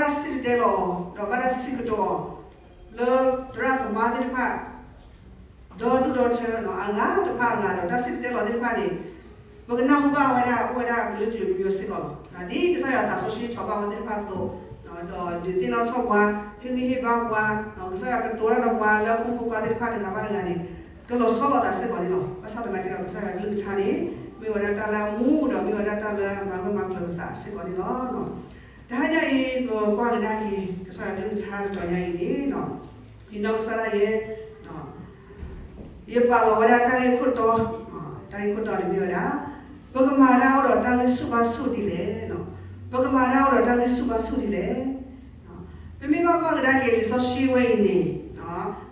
တၢ်စံၣ်တဲၤတဲလီၤ ဒီးဘၣ်တၢ်စံၣ်ကတိၤ လၢသရၣ်သမါသ့ၣ်တဖၣ် ဒီဒူၣ်ဒီထၢ အဂၤတဖၣ်အဂၤဒီး တၢ်စံၣ်တဲၤတဲလီၤသ့ၣ်တဖၣ်န့ၣ် ပကနၢ်ဟူဘၣ်ဝဲဒၣ် အိၣ်ဝဲဒၣ်အကလုာ်ကလုာ်မံၤစ့ၢ်ကီးလီၤ. ဒ်ကစၢ်ယွၤသးစီဆှံထီၣ်ဘၣ်ဝဲသ့ၣ်တဖၣ်အသိး ဒီးဒုးသ့ၣ်နီၣ်ထီၣ်ပှၤ ဟ့ၣ်ဂံၢ်ဟ့ၣ်ဘါပှၤ ကစၢ်ယွၤကတိၤတၢ်ဒီးပှၤလၢအဖိမုၣ်ဖိခွါသ့ၣ်တဖၣ်တဂၤဘၣ်တဂၤန့ၣ် ကလီၤဆီလိာ်သးစ့ၢ်ကီးန့ၣ်လီၤ. ဘၣ်ဆၣ်သနာ်က့ဒီး ကစၢ်ယွၤကလုၢ်ကထါန့ၣ် မ့ၢ်ဝဲဒၣ်တၢ်လၢအမူဒီး မ့ၢ်ဝဲဒၣ်တၢ်လၢမၤဂၢၢ်မၤကျၢၤပသးစ့ၢ်ကီးန့ၣ်လီၤ. တဟါညါအံၤ ပကွၢ်ကဒါက့ၤ ကစၢ်ယွၤကလုၢ်ကထါတတီၤညါအံၤန့ၣ် ယနီၢ်ကစၢ်ဒၣ်ယဲ ယပာ်လီၤဝဲဒၣ်တၢ်ဂ့ၢ်ခိၣ်တီ, တၢ်ဂ့ၢ်ခိၣ်တီန့ၣ်မ့ၢ်ဝဲဒၣ် ပကမၤတၢ်အိၣ်ဒီးတၢ်ဂံၢ်ဆူၣ်ဘါဆူၣ်ဒ်လဲၣ်, ပကမၤတၢ်အိၣ်ဒီးတၢ်ဂံၢ်ဆူၣ်ဘါဆူၣ်ဒ်လဲၣ်. ပမ့ၢ်ဘၣ်ကွၢ်ကဒါက့ၤလံာ်စီဆှံဝဲအံၤန့ၣ်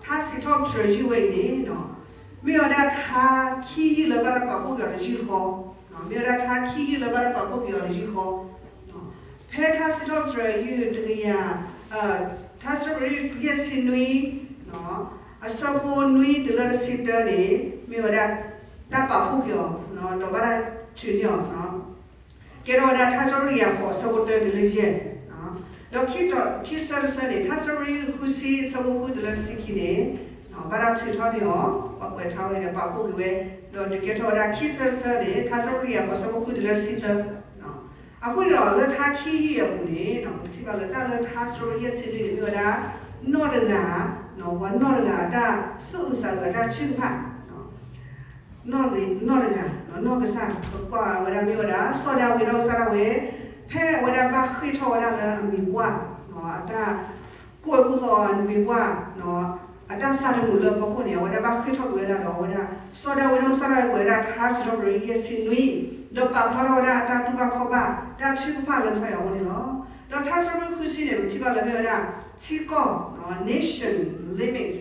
ထါစံးထီၣ်ပတြၢၤယုၢ်ဝဲအံၤန့ၣ် မ့ၢ်ဝဲဒၣ်ထါခံယုၢ်လၢဘၣ်တၢ်ပာ်ဖှိၣ်က့ၤအီၤတယုၢ်ဃီ, မ့ၢ်ဝဲဒၣ်ထါခံယုၢ်လၢဘၣ်တၢ်ပာ်ဖှိၣ်က့ၤအီၤတယုၢ်ဃီ ဖဲထါစံးထီၣ်ပတြၢၤယုၢ်တကယၤ, ထါစံးထီၣ်ပတြၢၤယုၢ်ယဲၢ်ဆံနွံ, အဆၢဖိနွံတုၤလၢတဆံတၢန့ၣ် မ့ၢ်ဝဲဒၣ် တၢ်ပာ်ဖှိၣ်က့ၤအီၤ ဒီးဘၣ်တၢ်ထုးန့ၢ်အီၤ ကဲထီၣ်ဝဲဒၣ်ထါစံးထီၣ်ပတြၢၤယုၢ်အဃိး အဆၢဖိတၢတုၤလၢယဲၢ်, ဒီးခံတီၤခံဆၢတဆၢန့ၣ် ထါစံးထီၣ်ပတြၢၤယုၢ်ဃုဆံ အဆၢဖိဃုတုၤလၢတဆံခံန့ၣ် ဘၣ်တၢ်ထုးထီၣ်န့ၢ်အီၤ ပှၤကွဲးထါဝဲဒီးပာ်ဖှိၣ်က့ၤဝဲ, ဒီးဒုးကဲထီၣ်ဝဲဒၣ်ခံဆၢတဆၢန့ၣ် ထါစံးထီၣ်ပတြၢၤယုၢ်အဃိး အဆၢဖိဃုတုၤလၢတဆံသၢ အဃိန့ၣ်ဒီး လၢထါခံယုၢ်အပူၤန့ၣ် ပကထံၣ်ဘၣ်လၢတၢ်လၢထါစံးထီၣ်ပတြၢၤယုၢ်ယဲၢ်ဆံနွံန့ၣ် မ့ၢ်ဝဲဒၣ် နီၢ်တဂၤ, ပှၤနီၢ်တဂၤအတၢ်သူၣ်အုးသးအုးအတၢ်ထုကဖၣ် နီၢ်တဂၤ, နီၢ်ကစၢ် ပကွၢ်ဝဲဒၣ်မ့ၢ်ဝဲဒၣ် စီၤဒၤဝံးနီၢ်ကစၢ်ဒၣ်ဝဲ ဖဲအဝဲဒၣ်ဘၣ်ဃ့ၢ်ထီၣ်ဝဲဒၣ်လၢအမံၤပှၢ်, အတၢ်ကူၣ်အၢကူၣ်သီအမံၤပှၢ်, အတၢ်သးတမုာ်လၢအဖီခိၣ်န့ၣ် အဝဲဒၣ်ဘၣ်ဃ့ၢ်ထီၣ်ကွံာ်ဝဲဒၣ်ဒီးအဝဲဒၣ် စီၤဒၤဝံးနီၢ်ကစၢ်ဒၣ်ဝဲကွဲးဝဲဒၣ်ထါစံးထီၣ်ပတြၢၤယုၢ်ယဲၢ်ဆံနွံ, ဒီးပာ်ဖျါထီၣ်ဝဲဒၣ်အတၢ်တူၢ်ဘၣ်ခီၣ်ဘၣ် တၢ်ထုကဖၣ်လၢကစၢ်ယွၤအအိၣ်န့ၣ်လီၤ. ဒီးထါစံးထီၣ်ပတြၢၤယုၢ်ဃုဆံန့ၣ် ပထံၣ်ဘၣ်လၢမ့ၢ်ဝဲဒၣ် ထံကီၢ် nation limit,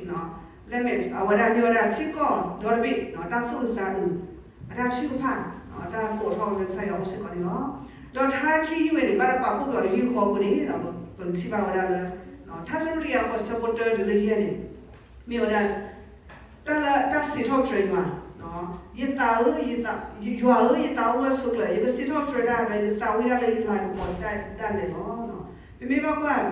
limit အဝဲဒၣ်မ့ၢ်ဝဲဒၣ်ထံကီၢ်ဒီတဘ့ၣ် တၢ်သူၣ်အုးသးအုး အတၢ်ထုကဖၣ် တၢ်ကိးထီၣ်လၢကစၢ်ယွၤအအိၣ်စ့ၢ်ကီးန့ၣ်လီၤ. ဒီးထါခံယုၢ်ဝဲန့ၣ် ဘၣ်တၢ်ပာ်ဖှိၣ်က့ၤအီၤတယုၢ်ဃီအဃိန့ၣ် ပကထံၣ်ဘၣ်ဝဲဒၣ်လၢ ထါစံးထီၣ်ပတြၢၤယုၢ်အဃိး အဆၢဖိတၢတုၤလၢယဲၢ်န့ၣ် မ့ၢ်ဝဲဒၣ် တၢ်လၢတၢ်စံးထီၣ်ပတြၢၤယွၤ, ယသးဧၢ, ယသး, ယွၤဧၢ, ယသးအိၣ်ဂၢၢ်ဆိးကျၢၤ, ယကစံးထီၣ်ပတြၢၤတၢ်ဒီး ယကသးဝံၣ်တၢ်လၢယလၤကပီၤဒၣ်လဲာ်လီၤ. ပမ့ၢ်ဘၣ်ကွၢ်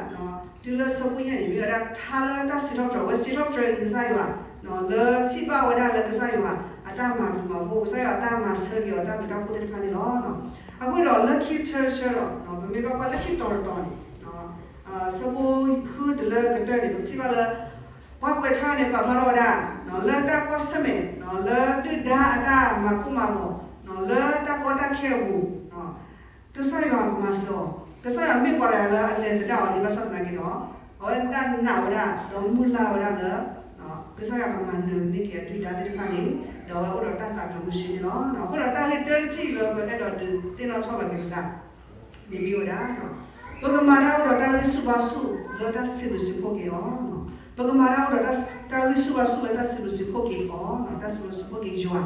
တုၤလၢဆၢဖိယဲၢ်န့ၣ် မ့ၢ်ဝဲဒၣ်ထါလၢတၢ်စံးထီၣ်ပတြၢၤ အဝဲစံးထီၣ်ပတြၢၤက့ၤကစၢ်ယွၤ လၢထံၣ်ဘၣ်ဝဲဒၣ်လၢကစၢ်ယွၤအတၢ်မၤဘျုးမၤဖှိၣ် ကစၢ်ယွၤအတၢ်မၤဆၢက့ၤအီၤ တၢ်ဘျုးတၢ်ဖှိၣ်သ့ၣ်တဖၣ်န့ၣ်လီၤ. အဃိဒီးလၢခံဆၢတဆၢဒီး ပမ့ၢ်ဘၣ်ကွၢ်လၢခံတီၤတတီၤန့ၣ် ဆၢဖိဃုတုၤလၢကတၢၢ်န့ၣ် ပကထံၣ်ဘၣ်လၢ ပှၤကွဲးထါန့ၣ် ပာ်ဖျါထီၣ်ဝဲဒၣ် လၢတၢ်ကွၢ်ဆၢၣ်မဲာ် လၢဒုၣ်ဒါအတၢ်မၤကိၢ်မၤဂီၤ လၢတၢ်ကီတၢ်ခဲအပူၤ ကစၢ်ယွၤကမၤစၢၤအီၤ, ကစၢ်ယွၤမ့ၢ်ပှၤတဂၤလၢအလဲၤသဒၣ်အီၤဒံးဘၣ်ဆၣ်သနာ်က့ဒီး အဝဲတၢ်နာ်ဝဲဒၣ် ဒီးမုၢ်လၢ်ဝဲဒၣ်လၢ ကစၢ်ယွၤကမၤနၢၤန့ၢ်က့ၤအဒုၣ်ဒါသ့ၣ်တဖၣ်န့ၣ် ဒီးအဝဲအိၣ်ဒီးတၢ်သးကညီၤမုာ်ဆ့န့ၣ်လီၤ. အဃိဒီးတၢ်ဂ့ၢ်တၢတထံၣ်လၢပအဲၣ်ဒိးဒုးသ့ၣ်နီၣ်ထီၣ်လီၤက့ၤပသး န့ၣ်မ့ၢ်ဝဲဒၣ် ပကမၤတၢ်အိၣ်ဒီးတၢ်ဂံၢ်ဆူၣ်ဘါဆူၣ်လၢတၢ်စံးဘျုးစံးဖှိၣ်က့ၤအီၤ, ပကမၤတၢ်အိၣ်ဒီးတၢ်ဂံၢ်ဆူၣ်ဘါဆူၣ်လၢတၢ်စံးဘျုးစံးဖှိၣ်က့ၤအီၤ, တၢ်စံးဘျုးစံးဖှိၣ်က့ၤယွၤ,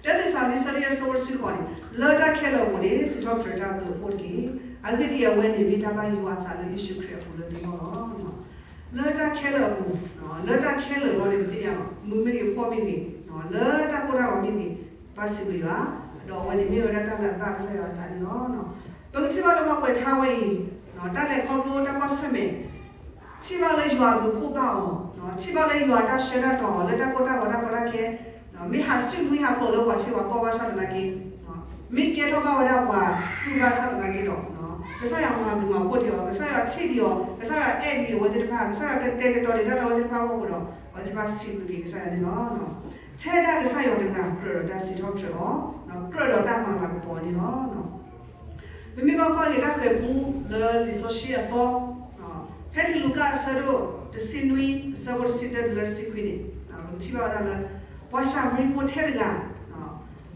တၢသ့းစၤလနံ အဆၢဒိၣ်ယဲၢ် အဆၢဖိတဆံဃိးန့ၣ် လၢတၢ်ခဲလၢာ်အပူၤန့ၣ် စံးထီၣ်ပတြၢၤတၢ်ဘျုးအဖှိၣ်တက့ၢ်. အဂ့ၢ်ဒ်အံၤ, အဝဲန့ၣ်မ့ၢ်တၢ်ဘၣ်ယွၤအသးလၢယ့ၣ်ၡူးခရံာ်အပူၤလၢသုဂီၢ်လီၤ. လၢတၢ်ခဲလၢာ်အပူၤ, လၢတၢ်ခဲလၢာ်လီၤန့ၣ် ပသ့ၣ်ညါလီၤ, မုၢ်မ့ၢ်ဂ့ၤ, ဖှီၣ်မ့ၢ်ဂ့ၤ, လၢတၢ်ကိၢ်တၢ်ဂီၤမ့ၢ်ဂ့ၤ, ဘၣ်စံးဘျုးယွၤ, ဒီးအဝဲန့ၣ်မ့ၢ်ဝဲဒၣ်တၢ်လၢအဘၣ်ကစၢ်ယွၤအသးန့ၣ်လီၤ. ပကထံၣ်ဘၣ်လၢပှၤကွဲးထါဝဲအံၤ, တၢ်လဲၤခီဖျိတၢ်ကွၢ်ဆၢၣ်မဲာ်, ထံၣ်ဘၣ်လၢယွၤအဘျုးအဖှိၣ်ဘၣ်အီၤ, ထံၣ်ဘၣ်လၢယွၤအတၢ်ဆှၢတၢ်တီၤအီၤ လၢတၢ်ကိၢ်တၢ်ဂီၤတၢ်ကီတၢ်ခဲ, မ့ၢ်ဟးဆူၣ်မှံဟးဖျိးလၢပှၤထံပှၤကီၢ်ဘၣ်ဆၣ်သနာ်က့, မ့ၢ်ကဲထီၣ်ဘၣ်ဝဲဒၣ်ပှၤကုၢ်ဘၣ်ဆၣ်သနာ်က့ဒီး, ကစၢ်ယွၤမၤဘျုးမၤဖှိၣ်က့ၤအီၤ, ကစၢ်ယွၤထံၣ်က့ၤအီၤ, ကစၢ်ယွၤအဲၣ်က့ၤအဝဲသ့ၣ်တဖၣ်, ကစၢ်ယွၤကတဲာ်ကတီၤဒံးတၢ်လၢအဝဲသ့ၣ်တဖၣ်အဂီၢ်အဃိဒီး အဝဲသ့ၣ်တဖၣ်စံးဘျုးက့ၤကစၢ်ယွၤန့ၣ်လီၤ. ထဲဒၣ်ကစၢ်ယွၤတဂၤကြၢးဒီးတၢ်စံးထီၣ်ပတြၢၤအီၤ, ကြၢးဒီးတၢ်မၤလၤကပီၤအီၤန့ၣ်လီၤ. ပမ့ၢ်ဘၣ်ကွၢ်က့ၤတၢ်ဃဲၤပူလၢလံာ်စီဆှံအသီ, ဖဲလံာ်လူၤကၣ်အဆၢဒိၣ်တဆံနွံ အဆၢဖိတဆံတၢတုၤလၢတဆံခွံန့ၣ်, ပကထံၣ်ဘၣ်ဝဲဒၣ်လၢ ပှၤၡၤမရံဖိထဲတဂၤ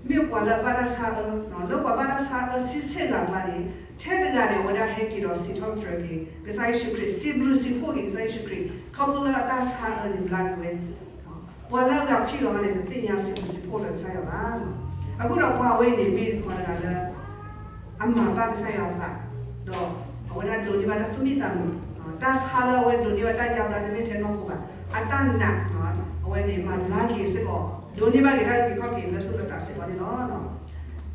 မ့ၢ်ပှၤလၢအဘၣ်တၢ်ဆါအၢ, လၢပှၤဘၣ်တၢ်ဆါအၢဆံဆဲၣ်ဂၤအကျါန့ၣ် ထဲတဂၤန့ၣ် အဝဲဒၣ်ဟဲက့ၤဒီးစံးထီၣ်ပတြၢၤက့ၤ ကစၢ်ယ့ၣ်ၡူးခရံာ်, စံးဘျုးစံးဖှိၣ်က့ၤကစၢ်ယ့ၣ်ၡူးခရံာ် ခီဖျိလၢအတၢ်ဆါအၢန့ၣ်ဘျါက့ၤဝဲ ပှၤလၢအဂၤဖံးဂၤမးန့ၣ် တသ့ၣ်ညါစံးဘျုးစံးဖှိၣ်လၢကစၢ်ယွၤဘၣ်. အဃိဒီးပှၤဝဲအံၤန့ၣ်မ့ၢ်ပှၤတဂၤလၢ အမၤဘၣ်ကစၢ်ယွၤအသး, ဒီးအဝဲဒၣ်ဒိးန့ၢ်ဘၣ်တၢ်သူၣ်မံသးမုာ်, တၢ်ဆါလၢအဝဲဒိးန့ၢ်ဘၣ်တၢ်ယါဘျါတမ့ၢ်ထဲနီၢ်ခိဘၣ်, အတၢ်နာ်, အဝဲန့ၣ်မၤဘျါက့ၤစ့ၢ်ကီး, ဒိးန့ၢ်ဘၣ်က့ၤတၢ်အုၣ်က့ၤခီၣ်က့ၤလၢသူၣ်လၢသးစ့ၢ်ကီးန့ၣ်လီၤ.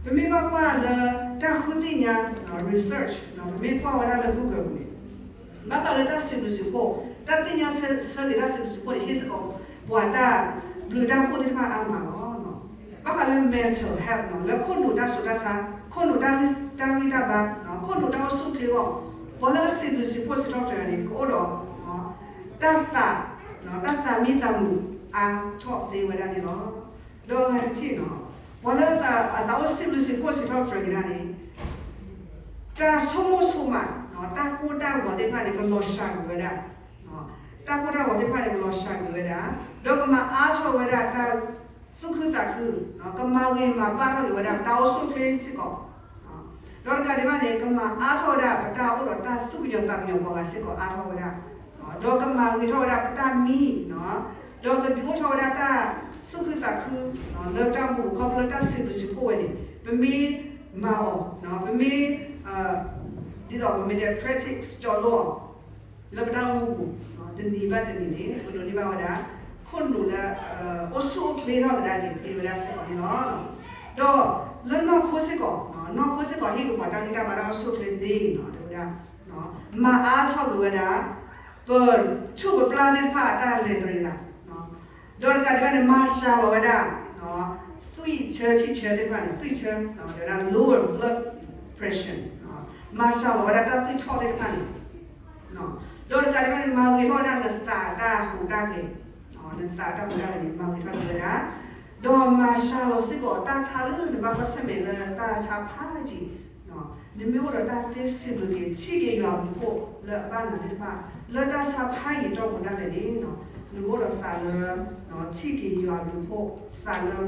ပမ့ၢ်ဘၣ်ကွၢ်လၢတၢ်ဃုသ့ၣ်ညါ research ပမ့ၢ်ကွၢ်ဝဲဒၣ်လၢ Google ပူၤန့ၣ် ဘၣ်ဃးလၢတၢ်စံးဘျုးစံးဖှိၣ်, တၢ်သ့ၣ်ညါဆၢဂ့ၤတၢ်စံးဘျုးစံးဖှိၣ်န့ၣ် ဟ့ၣ်စ့ၢ်ကီးပှၤတၢ်ဘျုးတၢ်ဖှိၣ်သ့ၣ်တဖၣ်အါမးလီၤ. ဘၣ်ဃးလၢ mental health နီၤ, လၢခိၣ်နူာ်တၢ်ဆူးတၢ်ဆါ, ခိၣ်နူာ်တၢ်ဂံၢ်တၢ်ဘါ, ခိၣ်နူာ်တၢ်အိၣ်ဆူၣ်အိၣ်ချ့အဂီၢ်, ပှၤလၢအစံးဘျုးစံးဖှိၣ်စံးထီၣ်ပတြၢၤန့ၣ် ကအိၣ်ဒီး တၢ်သး, တၢ်သးမံသးမုာ်အါထီၣ်သ့ဝဲဒၣ်န့ၣ်လီၤ. ဒီးအဂၤတထံၣ်နီၤ, ပှၤလၢအသးအိၣ်စံးဘျုးစံးဖှိၣ်စံးထီၣ်ပတြၢၤက့ၤဒၣ်န့ၣ် တၢ်ဆိကမိၣ်ဆိကမး, တၢ်ကိၢ်တၢ်ဂီၤသ့ၣ်တဖၣ်န့ၣ် ကလီၤစှၤကွံာ်ဝဲဒၣ်, တၢ်ကိၢ်တၢ်ဂီၤသ့ၣ်တဖၣ်န့ၣ် ကလီၤစှၤကွံာ်ဝဲဒၣ်, ဒီးကမၤအါထီၣ်ဝဲဒၣ်တၢ်သူၣ်ခုသးခု, ကမၤဂ့ၤမၤဘၣ်ထီၣ်က့ၤဝဲဒၣ် ပတၢ်အိၣ်ဆူၣ်အိၣ်ချ့စ့ၢ်ကီး, ဒီးတကးဒံးဘၣ်န့ၣ် ကမၤအါထီၣ်ဝဲဒၣ် ပတၢ်အိၣ်ဒီးတၢ်သူၣ်ကညီၤသးကညီၤပှၤဂၤစ့ၢ်ကီးအါထီၣ်ဝဲဒၣ်, ဒီးကမၤဂ့ၤထီၣ်ဝဲဒၣ်ပတၢ်မံ, ဒီးကဒုးအိၣ်ထီၣ်ဝဲဒၣ်တၢ်သူၣ်ခုသးခု လၢပတၢ်အိၣ်မူ ခီဖျိလၢတၢ်စံးဘျုးစံးဖှိၣ်ဝဲန့ၣ် ပမ့ၢ်မၤအီၤ, ပမ့ၢ် ဒ်သိးပမ့ၢ်တဲ practice ကၠီးလိအီၤ လၢပတၢ်အိၣ်မူပူၤ, တနံၤဘၣ်တနံၤန့ၣ် ပဒိးန့ၢ်ဘၣ်ဝဲဒၣ် ခိၣ်နူာ်လၢ အိၣ်ဆူၣ်အိၣ်ချ့ထီၣ်ကဒါက့ၤသ့ဝဲဒၣ်စ့ၢ်ကီးန့ၣ်လီၤ. ဒီးလၢနီၢ်ခိစ့ၢ်ကီး, နီၢ်ခိစ့ၢ်ကီးဟ့ၣ်က့ၤပှၤတၢ်ဂံၢ်တၢ်ဘါတၢ်အိၣ်ဆူၣ်အိၣ်ချ့သ့နီၤ တဲဝဲဒၣ်, မၤအါထီၣ်က့ၤဝဲဒၣ် ပဆူၣ်ပပျၢ်သ့ၣ်တဖၣ်အတၢ်လဲၤတရံးသး, ဒီးတကးဒံးဘၣ်န့ၣ် မၤစှၤလီၤဝဲဒၣ် သွံၣ်ဆၢဆံၣ်ဆၢသ့ၣ်တဖၣ်န့ၣ်, သွံၣ်ဆၢ တဲဝဲဒၣ် lower blood pressure, မၤစှၤလီၤဝဲဒၣ်တၢ်သွံၣ်ထီၣ်သ့ၣ်တဖၣ်န့ၣ်, ဒီးတကးဒံးဘၣ်န့ၣ် မၤဂ့ၤထီၣ်ဝဲဒၣ်နသးတၢ်ဟူးတၢ်ဂဲၤ, နသးတၢ်ဟူးတၢ်ဂဲၤန့ၣ် မၤဂ့ၤထီၣ်က့ၤဝဲဒၣ်, ဒီးမၤစှၤလီၤစ့ၢ်ကီးတၢ်ဆါလၢနဘၣ်ကွၢ်ဆၢၣ်မဲာ်လၢတၢ်ဆါဖးယံၤ, နမ့ၢ်အိၣ်ဒီးတၢ်သ့စံးဘျုးက့ၤ ထံၣ်က့ၤယွၤအဘျုးဖှိၣ်လၢအဘၣ်နၤသ့ၣ်တဖၣ် လၢတၢ်ဆါဖးယံၤတီၢ်ပူၤဒၣ်လဲာ်န့ၣ်, နကအိၣ်ဒီးသးလၢ ထံၣ်က့ၤယွၤအဘျုးဖှိၣ် သးလၢ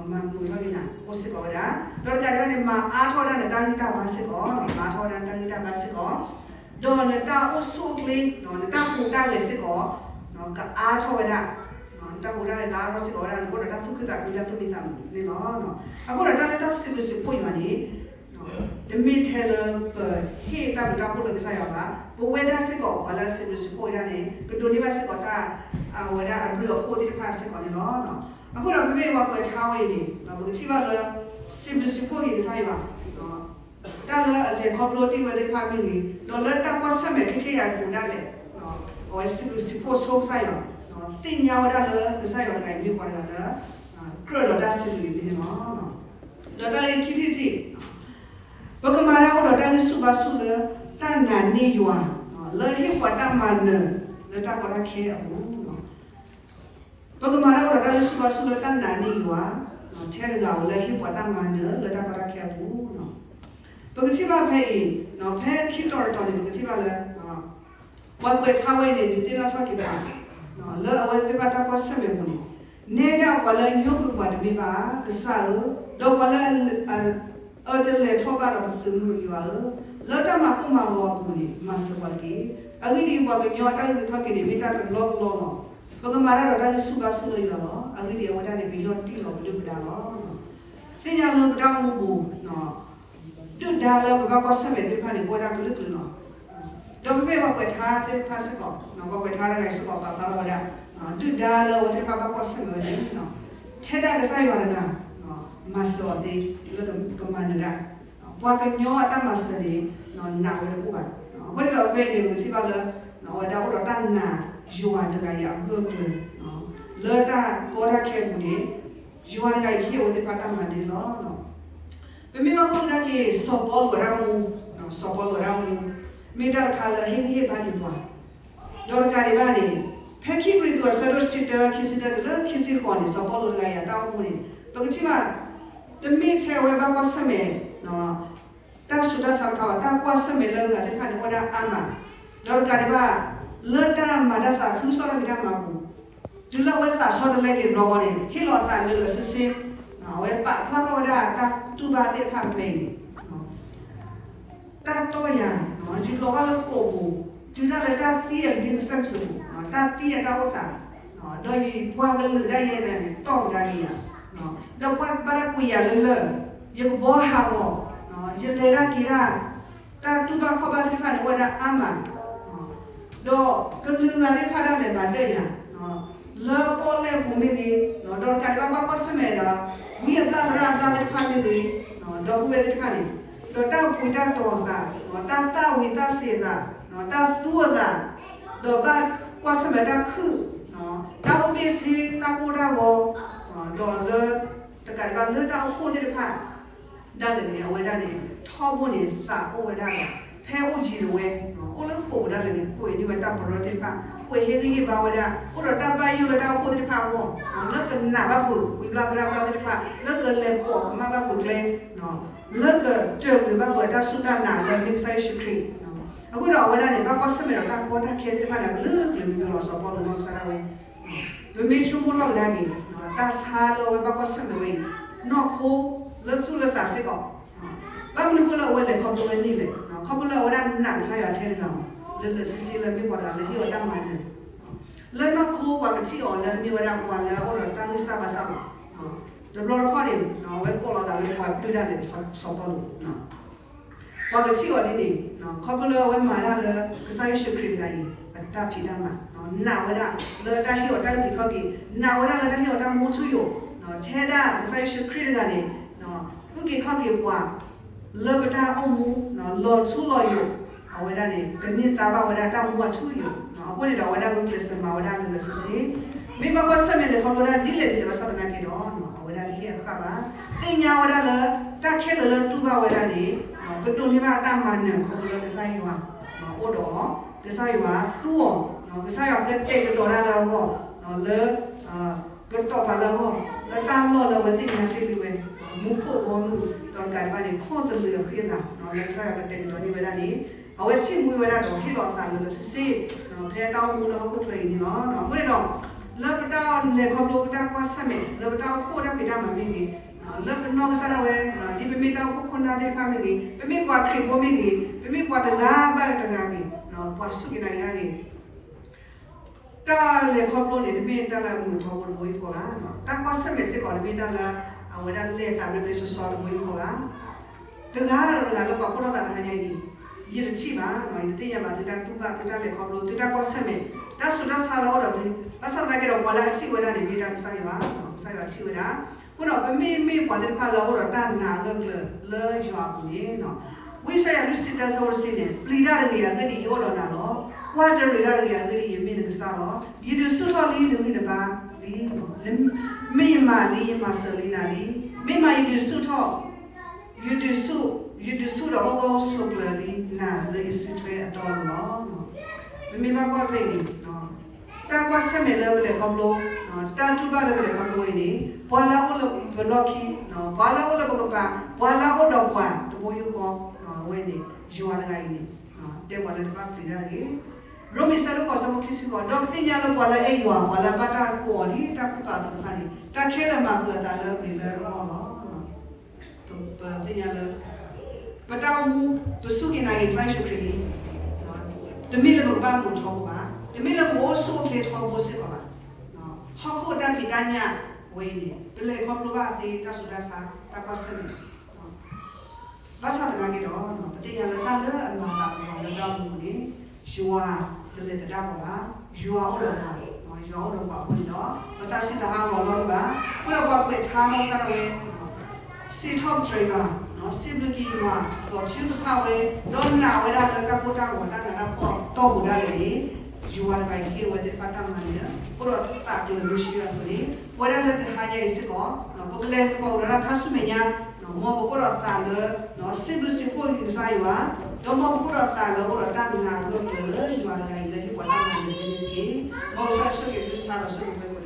မၤမုာ်ထီၣ်က့ၤနၤ အိၣ်စ့ၢ်ကီးဝဲဒၣ်, ဒီးတကးဒံးဘၣ်န့ၣ် မၤအါထီၣ်ဝဲဒၣ်နတၢ်ဂံၢ်တၢ်ဘါစ့ၢ်ကီး, မၤအါထီၣ်ဝဲဒၣ်နတၢ်ဂံၢ်တၢ်ဘါစ့ၢ်ကီး, ဒီးနတၢ်အိၣ်ဆူၣ်အိၣ်ချ့, နတၢ်ဟူးတၢ်ဂဲၤစ့ၢ်ကီး ကအါထီၣ်ဝဲဒၣ်, နတၢ်ဟူးတၢ်ဂဲၤကအါထီၣ်စ့ၢ်ကီးဝဲဒၣ် နကအိၣ်ဒီးတၢ်သူၣ်ခုသးခုတၢ်သူၣ်မံသးမုာ်န့ၣ်လီၤ. အဃိဒီးတၢ်လၢတၢ်စံးဘျုးစံးဖှိၣ်ယွၤန့ၣ် တမ့ၢ်ထဲလၢပဟ့ၣ်တၢ်ဘျုးတၢ်ဖှိၣ်လၢကစၢ်ယွၤဘၣ်, ပဝဲဒၣ်စ့ၢ်ကီး ပှၤလၢအစံးဘျုးစံးဖှိၣ်ဝဲဒၣ်န့ၣ် ပဒိးန့ၢ်ဘၣ်စ့ၢ်ကီးတၢ်အဝဲဒၣ်အဘျုးအဖှိၣ်သ့ၣ်တဖၣ်စ့ၢ်ကီးန့ၣ်လီၤ. အဃိဒီးပမ့ၢ်ပှၤကွဲးဆါဝဲအံၤန့ၣ် ပကထံၣ်ဘၣ်လၢ စံးဘျုးစံးဖှိၣ်က့ၤကစၢ်ယွၤ တၢ်လၢအလဲၤခီဖျိတ့ၢ်ဝဲသ့ၣ်တဖၣ်မ့ၢ်ဂ့ၤ, ဒီးလၢတၢ်ကွၢ်ဆၢၣ်မဲာ်ခဲခဲအံၤအပူၤဒၣ်လဲာ်, အဝဲစံးဘျုးစံးဖှိၣ်ဆိကစၢ်ယွၤ, သ့ၣ်ညါဝဲဒၣ်လၢကစၢ်ယွၤတဂၤအံၤမ့ၢ်ပှၤတဂၤလၢ ကြၢးဒီးတၢ်စံးဘျုးန့ၣ်လီၤ. ဒီးတၢ်ဂ့ၢ်ခံထံၣ်တထံၣ်, ပကမၤတၢ်အိၣ်ဒီးတၢ်ဂံၢ်ဆူၣ်ဘါဆူၣ်လၢ တၢ်နာ်န့ၢ်ယွၤ, လၢဟ့ၣ်ပှၤတၢ်မၤနၢၤလၢတၢ်ကီတၢ်ခဲအပူၤ ပကမၤတၢ်အိၣ်ဒီးတၢ်ဂံၢ်ဆူၣ်ဘါဆူၣ်လၢတၢ်နာ်န့ၢ်ယွၤ, ထဲတဂၤဧိၤလၢဟ့ၣ်ပှၤတၢ်မၤနၢၤလၢတၢ်ကီတၢ်ခဲအပူၤ, ပကထံၣ်ဘၣ်ဖဲအံၤ, ဖဲခံတီၤတတီၤန့ၣ် ပကထံၣ်ဘၣ်လၢ ပှၤကွဲးဆါဝဲအံၤန့ၣ် ဒုးသ့ၣ်နီၣ်ထီၣ်က့ၤပှၤ လၢအဝဲသ့ၣ်တဖၣ်တၢ်ကွၢ်ဆၢၣ်မဲာ်အပူၤန့ၣ်, နဲဒၣ်ပှၤလၢအညိကွံာ်ပှၤတမ့ၢ်ဘၣ်, ကစၢ်ဧၢ, ဒီးပှၤလၢ အတလဲၤထီၣ်ဘၣ်ဒီးပသုးမုၢ်ယွၤဧၢ, လၢတၢ်မၤကိၢ်မၤဂီၤအပူၤန့ၣ် မၤစၢၤပှၤတက့ၢ်. အဂ့ၢ်ဒ်အံၤ, ပှၤကညီအတၢ်အုၣ်က့ၤခီၣ်က့ၤန့ၣ် မ့ၢ်တၢ်ကလီကလီလီၤ. ပကမၤတၢ်ဒီးတၢ်ဂံၢ်ဆူၣ်ဘါဆူၣ်လၢယွၤလီၤ. အဂ့ၢ်ဒ်အံၤ, အဝဲဒၣ်န့ၣ် ကယီၢ်တံၢ်လီၤပဒုၣ်ပဒါလီၤ. သ့ၣ်ညါလၢပတၢ်အိၣ်မူပူၤ ဒုၣ်ဒါလၢပဘၣ်ကွၢ်ဆၢၣ်မဲာ်သ့ၣ်တဖၣ်န့ၣ် ကအိၣ်ဝဲဒၣ်ကလုာ်ကလုာ်လီၤ. ဒီးဖဲဖဲပှၤကွဲးထါသ့ၣ်တဖၣ်စ့ၢ်ကီး, ပှၤကွဲးထါတဂၤစ့ၢ်ကီး ပာ်ဖျါထီၣ်ဝဲဒၣ် ဒုၣ်ဒါလၢအဝဲသ့ၣ်တဖၣ်ဘၣ်ကွၢ်ဆၢၣ်မဲာ်ဝဲန့ၣ်, ထဲဒၣ်ကစၢ်ယွၤတဂၤ မၤစၢၤအီၤသ့ လၢကမၤနၢၤဒၣ် ပှၤကညီအတၢ်မၤစၢၤန့ၣ် နာ်ဝဲတအိၣ်ဘၣ်. အဃိန့ၣ်ဒီးဖဲန့ၣ် ပကထံၣ်ဘၣ်လၢ အဝဲဒၣ်အိၣ်ဒီးတၢ်နာ်ယွၤတဂၤအံၤအဂၢၢ်အကျၢၤ လၢတၢ်ကီတၢ်ခဲအပူၤန့ၣ် ယွၤတဂၤအံၤကဟ့ၣ်အဝဲသ့ၣ်တဖၣ်တၢ်မၤနၢၤန့ၣ်လီၤ. ပမ့ၢ်ဘၣ်ကွၢ်ကဒါက့ၤ စီၤပီလူးအတၢ်အိၣ်မူ, စီၤပီလူးအတၢ်အိၣ်မူ မ့ၢ်တၢ်တခါလၢအဟ့ၣ်ဂံၢ်ဟ့ၣ်ဘါက့ၤပှၤ, ဒီးတကးဒံးဘၣ်န့ၣ် ဖဲခံကရံၣ်သူးအဆၢဒိၣ်တဆံတၢ ခံဆံတၢတုၤလၢခံဆံဃိးန့ၣ် စီၤပီလူးတဂၤအံၤအတၢ်အိၣ်မူန့ၣ် ပကထံၣ်ဘၣ် တမ့ၢ်ထဲအဝဲဘၣ်ကွၢ်ဆၢၣ်မဲာ် တၢ်ဆူးတၢ်ဆါတခါဘၣ်, တၢ်ကွၢ်ဆၢၣ်မဲာ်လၢအဂၤသ့ၣ်တဖၣ်န့ၣ် အိၣ်ဝဲဒၣ်အါမး, ဒီးတကးဒံးဘၣ် လၢတၢ်မၤတၢ်သးခုကစီၣ်တၢ်ဖံးတၢ်မၤအပူၤ တုၤလၢအဝဲသးဆီတလဲက့ၤတဘျီဃီန့ၣ် ဟ့ၣ်လီၤအသးလၢလၢဆ့ဆ့, အဝဲပာ်ဖျါထီၣ်ဝဲဒၣ်တၢ်တူၢ်ဘၣ်သ့ၣ်တဖၣ်ဖဲအံၤန့ၣ် တၢ်တီၢ်ယၤ, ယလီၤဘၣ်လၢဃိာ်ပူၤ, တုၤဒၣ်လဲာ်တၢ်သံအကဒုကစၢ်ကစူၤ, တၢ်သံအတၢ်အိၣ်သး, ဒီးယပှၤကလုာ်ဒၣ်ယဲဒၣ်န့ၣ် တီၢ်ကဒါက့ၤယၤ, ဒီးပှၤဘၣ်တၢ်ကွံာ်ယၤလၢလၢၢ်, ယကဘီဟးဂီၤ, ယလဲၤတၢ်က့ၤတၢ်, တၢ်တူၢ်ဘၣ်ခီၣ်ဘၣ်သ့ၣ်တဖၣ်န့ၣ် အိၣ်ဝဲဒၣ်အါမး ဒီးကလုာ်ဂၤသ့ၣ်တဖၣ်ဒၣ်လဲာ်မၤဒၢၣ်ယၤ, လၢပီၣ်လဲၣ်အပူၤမ့ၢ်ဂ့ၤ, ဒီးတကးဒံးဘၣ်ဘၣ်ကွၢ်ဆၢၣ်မဲာ်ဒီး ဝံအဘျၣ်သရၣ်အဘျၣ်သ့ၣ်တဖၣ်မ့ၢ်ဂ့ၤ, ဒီပုၢ်ဝဲၢ်သ့ၣ်တဖၣ်န့ၣ် ဒီးတၢ်ပှ့ၤတၢ်တီၤအသး, တၢ်သၣ်ဝံၤသၣ်စ့ၤအသး, တၢ်သူအသး, ဒီးဘၣ်ကွၢ်ဆၢၣ်မဲာ်တၢ်ခုၣ်, တၢ်အိၣ်ဘ့ၣ်ဆ့, တၢ်ကိၢ်တၢ်ဂီၤ, ဒီးလၢ တကးဒံးဘၣ်လၢတၢ်အိၣ်ဖှိၣ်သ့ၣ်တဖၣ် ဒၣ်လဲာ်န့ၣ် အဝဲဒၣ်န့ၣ် ထီဘိန့ၣ် သးအိၣ်ဝဲဒၣ်ဒီး ဖဲအိၣ်ယံၤဒၣ်ဝဲ, အိၣ်လၢဃိာ်ပူၤဒၣ်လဲာ်န့ၣ် ကွဲးန့ၢ်ဝဲတၢ်ပရၢသ့ၣ်တဖၣ်, ကွဲးဟ့ၣ်ဂံၢ်ဟ့ၣ်ဘါဝဲဒၣ်, အိၣ်ဒီးတၢ်ဘၣ်ယိၣ်လၢတၢ်အိၣ်ဖှိၣ်သ့ၣ်တဖၣ်အဂီၢ်, လၢကနာ်ဘၣ်ဖုးဝံၤဘျၣ်သရၣ်ဘျၣ်သ့ၣ်တဖၣ်, လၢကလဲၤပိာ်ကမၣ်ဘၣ်ဖုးကျဲ, လၢကတၢၢ်ကွံာ်ဘၣ်ဖုးတၢ်စူၢ်တၢ်နာ်လၢမ့ၢ်ကစၢ်ယ့ၣ်ၡူးခရံာ်, အဃိဒီးအဝဲဒၣ်န့ၣ် ဘၣ်ကွၢ်ဆၢၣ်မဲာ်ဒီးတၢ်ကီတၢ်ခဲသ့ၣ်တဖၣ်န့ၣ် အကလုာ်ကလုာ်မ့ၢ်လီၤစီၤပီလူးနီၢ်ကစၢ်ဒၣ်ဝဲ ပမ့ၢ်ဆိကမိၣ်ထီၣ်ကဒါက့ၤ တၢ်ဆါလၢအဝဲဘၣ်ကွၢ်ဆၢၣ်မဲာ်ဝဲအံၤ, နီၢ်ခိလၢသူၣ်လၢသးစ့ၢ်ကီး, ဘၣ်မနုၤအဃိလၢအဝဲလဲၤခီဖျိဝဲန့ၣ်လဲၣ်, ခီဖျိလၢအဝဲဒၣ်နာ်ကစၢ်ယွၤထဲတဂၤလီၤ, လၢလၢာ်ဆ့ဆ့လၢမ့ၢ်ပှၤတဂၤလၢဟ့ၣ်အီၤတၢ်မၤနၢၤ, လၢနီၢ်ခိပှၤကထံၣ်အီၤလၢအမ့ၢ်ဝဲဒၣ်ပှၤလၢအအိၣ်ဒီးတၢ်ဂံၢ်စၢ်ဘါစၢ်လီၤ, တဘျီတခီၣ်န့ၣ် အဝဲကိးလီၤသးလၢပှၤပျုၢ်ဒၣ်လဲာ်စီၤပီလူး ပှၤကထံၣ်အီၤဒ်န့ၣ်, ခီဖျိလၢအဝဲမၤတၢ်လၢကစၢ်ယ့ၣ်ၡူးခရံာ်တဂၤအံၤ အတၢ်ဖံးတၢ်မၤ, နာ်ဝဲဒၣ်လၢတၢ်ဟ့ၣ်အီၤတၢ်အုၣ်က့ၤခီၣ်က့ၤ, နာ်ဝဲဒၣ်လၢတၢ်ဟ့ၣ်အီၤတၢ်မူထူယိာ်, ထဲဒၣ်ကစၢ်ယ့ၣ်ၡူးခရံာ်တဂၤန့ၣ် အုၣ်က့ၤခီၣ်က့ၤပှၤ လၢပတၢ်အိၣ်မူ လီၤထူလီၤယိာ်, အဝဲဒၣ်န့ၣ် ကန့ၢ်သါဘၣ်ဝဲဒၣ်တၢ်မူအထူအယိာ်, အဃိန့ၣ်ဒီးအဝဲဒၣ်ဂုာ်ကျဲးစၢးမၤဝဲဒၣ်လၢလၢာ်ဆ့ဆ့, မ့ၢ်ဘၣ်ကွၢ်ဆၢၣ်မဲာ်လဲၤခီဖျိဒၣ်ဒ်လဲၣ်ဒ်လဲၣ်ဘၣ်ဆၣ်သနာ်က့ဒီး အဝဲဒၣ်တဟ့ၣ်အဃၣ်ဘၣ်, သ့ၣ်ညါဝဲဒၣ်လၢ တၢ်ခဲလၢာ်လၢတူၢ်ဘၣ်ဝဲဒၣ်န့ၣ် ကဒိးန့ၢ်ဘၣ်တၢ်မၤနၢၤခီဖျိလၢကစၢ်ယွၤ အိၣ်ဒီး ကစၢ်ယွၤသူအီၤ, ကစၢ်ယွၤကတဲာ်ကတီၤတၢ်လၢအဂီၢ်, လၢ ကတီၤပာ်လၢအဂီၢ် လၢတၢ်လီၢ်လၢအဝဲသ့ၣ်ညါတ့ၢ်လံဝဲ, မူခိၣ်ဘီမုၢ်, ဒီးတကးဒံးဘၣ်န့ၣ် ခိၣ်သလုးအဃံအလၤ လၢကစၢ်ယွၤကတဲာ်ကတီၤန့ၢ်ဝဲဒၣ်န့ၣ်, အဝဲထံၣ်မှံဝဲဒၣ်ဒီးဟ့ၣ်လီၤအသးလၢလၢာ်ဆ့ဆ့, ဖဲတၢ်အိၣ်မူလၢဟီၣ်ခိၣ်ချၢအံၤန့ၣ်လီၤ. အဃိန့ၣ်ဒီး လၢပတၢ်လဲၤခီဖျိပတၢ်ကွၢ်ဆၢၣ်မဲာ် လၢပတၢ်အိၣ်ဖှိၣ်တၢ်ဖံးတၢ်မၤမ့ၢ်ဂ့ၤ, လၢပနီၢ်ကစၢ်ဒၣ်ဝဲ ဒ်ပမ့ၢ်တၢ်အိၣ်ဖှိၣ်ခိၣ်နၢ်သ့ၣ်တဖၣ်မ့ၢ်ဂ့ၤ, ပမ့ၢ်ပှၤခရံာ်ဖိမ့ၢ်ဂ့ၤ, ပမ့ၢ်ပှၤတဂၤဘၣ်တဂၤဂ့ၤ, ပှၤစူၢ်က့ၤနာ်က့ၤတၢ်ဂ့ၤ တၢ်လဲၤခီဖျိန့ၣ် တမ့ၢ်တၢ်လၢအမုာ်ထီဘိတဘိယူၢ်ဃီဘၣ်. တၢ်ကွၢ်ဆၢၣ်မဲာ်စ့ၢ်ကီး တမ့ၢ်တၢ်လၢအဝဲဒၣ်လဲၤသးဘျ့ဘျ့ဆှီဆှီတဘိယူၢ်ဃီဘၣ်. တဂၤဒီးတဂၤလၢပှၤခိၣ်ထီၣ်သးတဟါညါအံၤ, ယတထံၣ်ဘၣ်, ယတသ့ၣ်ညါဘၣ် သုတၢ်တူၢ်ဘၣ်သုတၢ်လဲၤခီဖျိ သုတၢ်ကွၢ်ဆၢၣ်မဲာ်, တၢ်ဆူးတၢ်ဆါလၢအအိၣ်ဒီးသု, ဘၣ်ဆၣ်သနာ်က့ဒီး ပှၤလၢအထံၣ်ဝဲဒၣ်န့ၣ် မ့ၢ်ဒၣ်ကစၢ်ယွၤ, ကစၢ်ယွၤထံၣ်ဝဲဒၣ်. အဃိဒီး ပမ့မ့ၢ်ပှၤသ့ၣ်တဖၣ်လၢအအိၣ်ဒီးတၢ်နာ်အဂၢၢ်ကျၢၤလၢယွၤအပူၤန့ၣ်, ဝံယၡါယၤလွံၢ်ဆံတၢ ဆၢဖိတဆံန့ၣ်, ပျံၤတၢ်တဂ့ၤအဂ့ၢ်ဒ်အံၤ ယအိၣ်ဒီးနၤလီၤ. ကွၢ်တရံးတၢ်တဂ့ၤအဂ့ၢ်ဒ်အံၤ ယမ့ၢ်နကစၢ်လီၤ. ယဒုးဆူၣ်ထီၣ်လံနဂံၢ်နဘါလံ, မ့ၢ်ယမၤလံ ယမၤစၢၤလံနၤလံ. မ့ၢ်မၤယဒုးဆူၣ်ထီၣ် ယဒုးဆူၣ်, ယဒုးဆူၣ်ဒီးအိၣ်ဂၢၢ်အိၣ်ဆိးကျၢၤလံနၤလၢယစုထွဲအတီအလိၤလီၤ. ပမ့ၢ်ဘၣ်ကွၢ်ဖဲအံၤန့ၣ်, တၢ်ကွၢ်ဆၢၣ်မဲာ်လၢပလဲၤခီဖျိ, တၢ်တူၢ်ဘၣ်လၢပလဲၤခီဖျိအံၤန့ၣ်, ပှၤလၢအအိၣ်လၢပလီၢ်ခံ, ပှၤလၢအအိၣ်လၢပကပၤ, ပှၤလၢအအိၣ်ဒီးပှၤတဘိယူၢ်ဃီ, အဝဲန့ၣ် ယွၤတဂၤအံၤန့ၣ် တဲပှၤလၢတဘၣ်ပျံၤတၢ်တဂ့ၤ. ရိမ့ၤဆၢဒိၣ်ဃိး ဆၢဖိခံဆံဃိး, ဒီးပသ့ၣ်ညါလၢပှၤလၢအဲၣ်ယွၤ, ပှၤလၢအဘၣ်တၢ်ကိးအီၤဒ်တၢ်ကူၣ်သးအသိးတဖၣ်န့ၣ်, တၢ်ခဲလၢာ်မၤပှဲၤအသးလၢအဂ့ၤလၢအဂီၢ်လီၤ. ပသ့ၣ်ညါလၢ ပတၢ်အိၣ်မူ ပစူၢ်က့ၤနာ်က့ၤကစၢ်ယ့ၣ်ၡူးခရံာ်လံ, တမ့ၢ်လၢပကဘၣ်မုာ်ထီဘိဘၣ်, တမ့ၢ်လၢပကအိၣ်ဆူၣ်အိၣ်ချ့ထီဘိစ့ၢ်ကီးဘၣ်. ဟီၣ်ခိၣ်အတၢ်ဖံးတၢ်ညၣ်ဝဲအံၤန့ၣ် ပလဲၤခီဖျိဘၣ်သ့တၢ်ဆူးတၢ်ဆါ တၢ်ကွၢ်ဆၢၣ်မဲာ် ဘၣ်ဆၣ်သနာ်က့ဒီး ပသ့ၣ်ညါလၢတၢ်လၢအမၤသးကပီၤလၢပတၢ်အိၣ်မူပူၤန့ၣ် ယွၤတလဲၤသဒၣ်ပှၤဘၣ်, ယွၤအိၣ်ဒီးပှၤ, ယွၤအိၣ်ဒီးပှၤအဃိန့ၣ်ဒီး ပသးစံးသးဟးဂီၤလီၤဒိၣ်ဘၣ်. အဃိဒီးပှၤကွဲးဆါနီၢ်ကစၢ်ဒၣ်ဝဲ စံးထီၣ်ပတြၢၤယွၤ, စံးဘျုးက့ၤယွၤ, ဒီးထုကဖၣ်ဝဲ, ဒီးနာ်ဝဲဒၣ်လၢတၢ်ကိၢ်တၢ်ဂီၤ တၢ်နးတၢ်ဖှီၣ်တီၢ်ပူၤဒၣ်လဲာ်န့ၣ်, ယွၤတဂၤအံၤဟ့ၣ်ဝဲသ့ၣ်တဖၣ်တၢ်မၤနၢၤ, အိၣ်ဒီးသးကလၢၤမုၢ်ဆှၢအသိးန့ၣ်, ပဝဲဒၣ်လၢတဟါညါအံၤစ့ၢ်ကီး ပကလဲၤသကိးကဒီးတၢ်ခါဆူမဲာ်ညါ, မ်ပကအိၣ်ဒီးသးလၢ စံးဘျုးစံးဖှိၣ်က့ၤကစၢ်ယွၤ, ဒီးမ်ပကအိၣ်ဒီးသးလၢအိၣ်ဒီးတၢ်နာ်အဂၢၢ်ကျၢၤလၢယွၤတဂၤအံၤလၢဟ့ၣ်ပှၤတၢ်မၤနၢၤန့ၣ်တက့ၢ်. မ်ကစၢ်ဆိၣ်ဂ့ၤကလုၢ်ကထါဒီးဆိၣ်ဂ့ၤပှၤ